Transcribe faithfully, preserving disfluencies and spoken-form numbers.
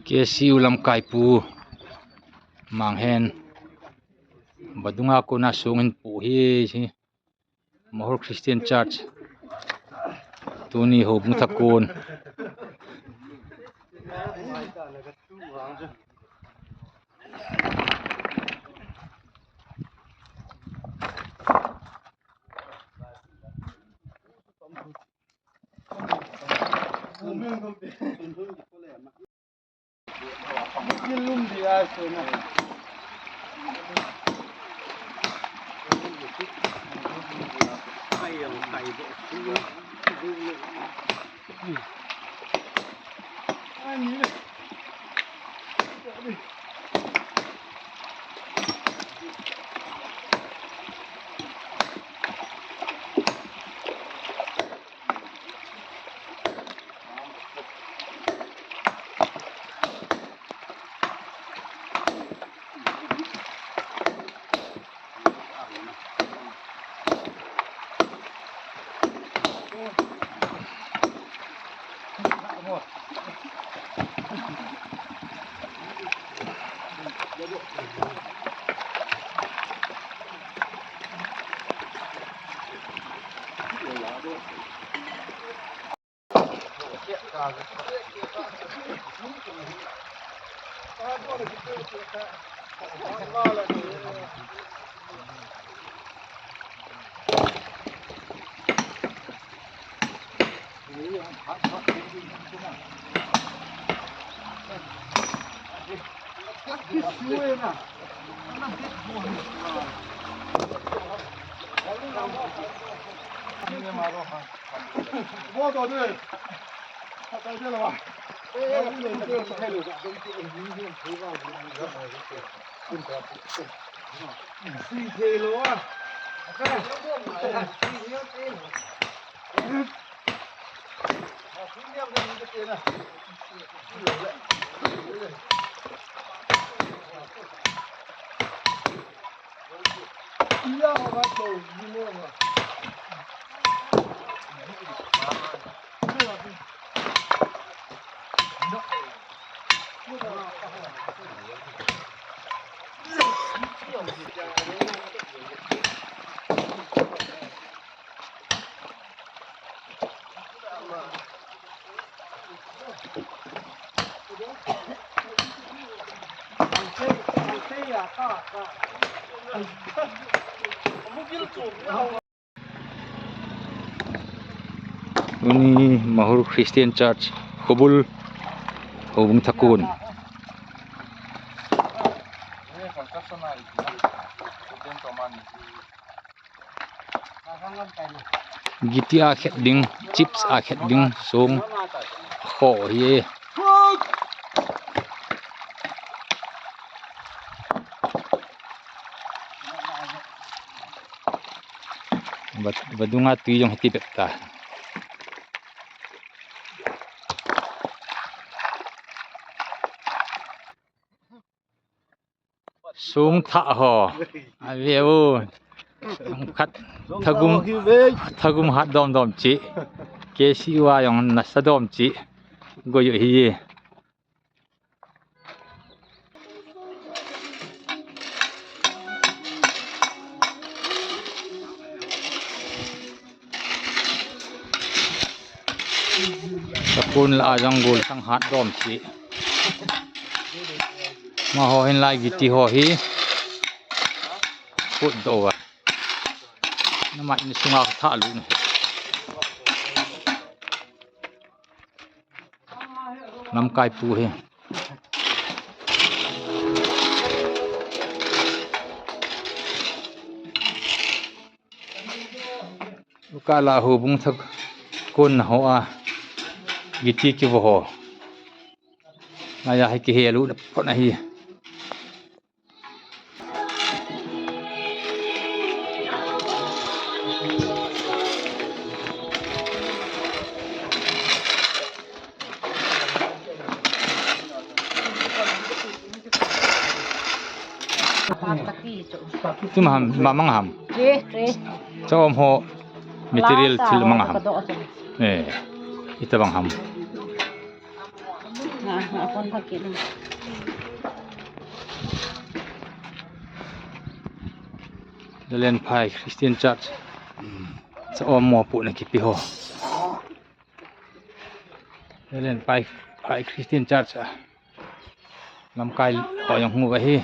K C U lamkaipu Manghen vadunga kona song in pu hi, hi Mahur Christian Church. Tuni houbung thak kon. Tuni Mahur Christian Church, Khobul, houbung thak kon. Giti a khet ding, chips a khet ding, song kho hi. Va, vadunga tui jong hiti bep ta. Song thah ho. A ve u. Khat thagum, thagum hat dom dom chi. K C U a jong nasa dom chi. Goi u hi. Sakun la a jong gol sang hat dom chi. Amaho hin lai giti ho hi. Put do va. Nama in sunga thah lu ne. Lamkaipu hi. Ukala houbung thak kon ho a. Giti kivo ho. Naya hi kihe lu na pon ahi. Tum ham, ma mang ham. Re, re. Chom ho material thil mang ham. Eh, ita bang ham. Lenphai Christian Church. Sa om mo pu na kipi ho. Lenphai, Phai Christian Church a. Lamkai ho jong hung uva hi.